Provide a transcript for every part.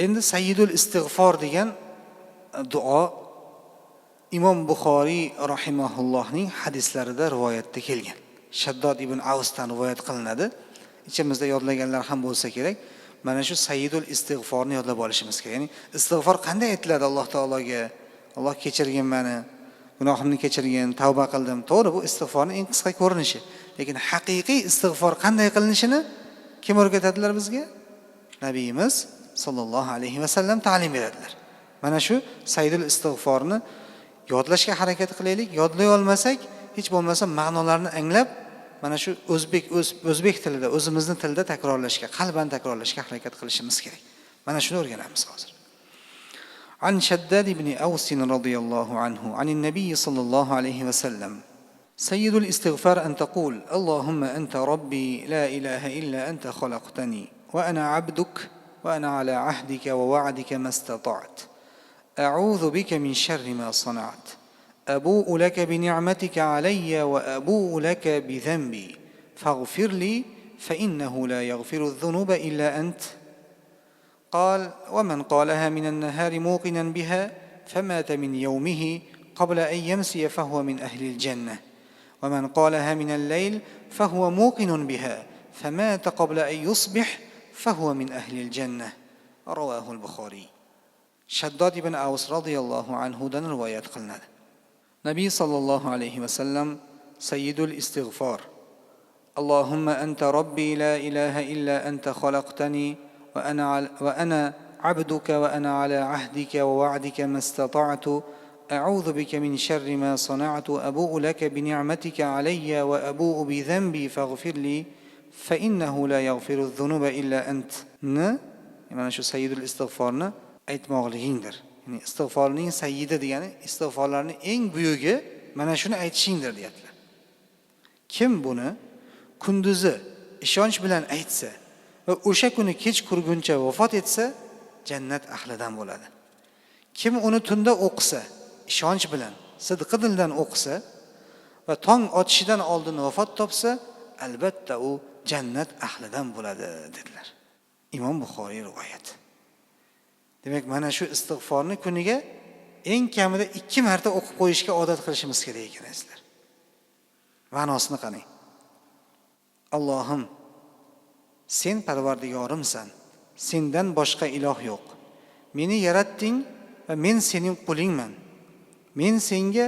Endi sayyidul istig'for degan duo Imom Buxoriy rahimahullohning hadislarida rivoyatda kelgan. Shaddod ibn Avsdan rivoyat qilinadi. Ichimizda yodlaganlar ham bo'lsa kerak. Mana shu sayyidul istig'forni yodlab olishimiz kerak. Ya'ni istig'for qanday aytiladi Alloh taologa? Alloh kechirgin meni, gunohimni kechirgin, tavba qildim. To'g'ri, bu istig'forning eng qisqa ko'rinishi. Lekin haqiqiy istig'for qanday qilinishini kim o'rgatadilar bizga? Nabiyimiz sollallohu alayhi vasallam ta'lim beradilar. Mana shu sayyidul istig'forni yodlashga harakat qilaylik. Yodlay olmasak, hech bo'lmasa ma'nolarini anglab, mana shu o'zbek tilida, o'zimizni tilda takrorlashga, qalban takrorlashga harakat qilishimiz kerak. Mana shuni o'rganamiz hozir. عن شداد بن أوس رضي الله عنه عن النبي صلى الله عليه وسلم: سيد الاستغفار أن تقول: اللهم أنت ربي لا إله إلا أنت، خلقتني وأنا عبدك، وأنا على عهدك ووعدك ما استطعت، أعوذ بك من شر ما صنعت، أبوء لك بنعمتك علي وأبوء لك بذنبي، فاغفر لي فإنه لا يغفر الذنوب إلا أنت. قال: ومن قالها من النهار موقنا بها فمات من يومه قبل أن يمسي فهو من أهل الجنة، ومن قالها من الليل فهو موقن بها فمات قبل أن يصبح فهو من أهل الجنة. رواه البخاري. Shaddod ibn Avs roziyallohu anhudan rivoyat qilinadi. Nabiy sollallohu alayhi vasallam sayyidul istig'for: اللهم أنت ربي لا إله إلا أنت، خلقتني وأنا عبدك، وأنا على عهدك ووعدك ما استطعت، أعوذ بك من شر ما صنعت، أبوء لك بنعمتك علي وأبوء بذنبي، فاغفر لي فإنه لا يغفر الذنوب إلا أنت ni, mana shu sayyidul istig'forni aytmoqligingdir. Ya'ni istig'forning sayyidi degani istig'forlarning eng buyugi mana shuni aytishingdir, deyaptilar. Kim buni kunduzi ishonch bilan aytsa va o'sha kuni kech kirguncha vafot etsa, jannat ahlidan bo'ladi. Kim uni tunda o'qisa, ishonch bilan, sidqi dildan o'qisa va tong otishidan oldin vafot topsa, albatta u jannat ahlidan bo'ladi, dedilar. Imom Buxoriy rivoyati. Demak, mana shu istig'forni kuniga eng kamida ikki marta o'qib qo'yishga odat qilishimiz kerak ekan, azizlar. Ma'nosini qarang: Allohim, sen parvardigorimsan, sendan boshqa iloh yo'q. Meni yaratding va men sening qulingman. Men senga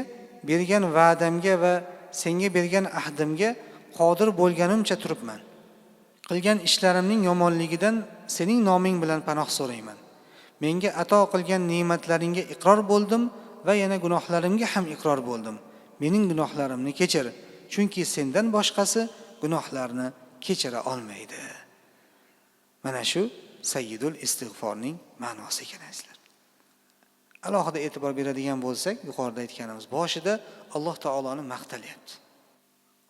bergan va'damga va senga bergan ahdimga qodir bo'lganimcha turibman. Qilgan ishlarimning yomonligidan sening noming bilan panoh so'rayman. Menga ato qilgan ne'matlaringga iqror bo'ldim va yana gunohlarimga ham iqror bo'ldim. Mening gunohlarimni kechir, chunki sendan boshqasi gunohlarni kechira olmaydi. Mana shu sayyidul istig'forning ma'nosi ekan, azizlar. Alohida e'tibor beradigan bo'lsak, yuqorida aytganimiz, boshida Alloh taoloni maqtalyapti,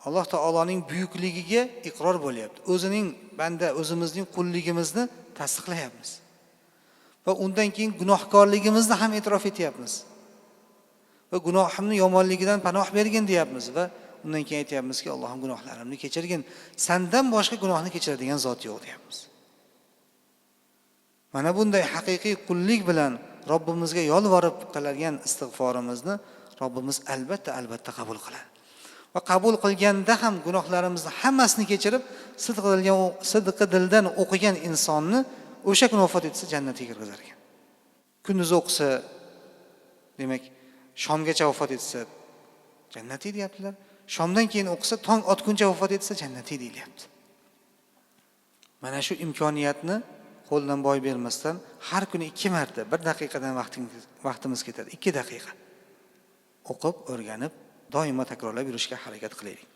Alloh taoloning buyukligiga iqror bo'lyapti, o'zining banda, o'zimizning qulligimizni tasdiqlayapmiz va undan keyin gunohkorligimizni ham e'tirof etyapmiz va gunohimni yomonligidan panoh bergin, deyapmiz va undan keyin aytyapmizki, Allohim, gunohlarimni kechirgin, sandan boshqa gunohni kechiradigan zot yo'q, deyapmiz. Mana bunday haqiqiy qullik bilan Robbimizga yolvorib qiladigan istig'forimizni Robbimiz albatta, albatta qabul qiladi va qabul qilganda ham gunohlarimizni hammasini kechirib, sidqi dildan o'qigan insonni o'sha kuni vafot etsa, jannatga kirgizar ekan. Kunduz o'qisa, demak, shomgacha vafot etsa, jannatiy, deyaptilar. Shomdan keyin o'qisa, tong otguncha vafot etsa, jannatiy, deyilyapti. Mana shu imkoniyatni qo'ldan boy bermasdan har kuni ikki marta, bir daqiqadan vaqtimiz ketadi, 2 daqiqa o'qib, o'rganib, doimo takrorlab yurishga harakat qilaylik.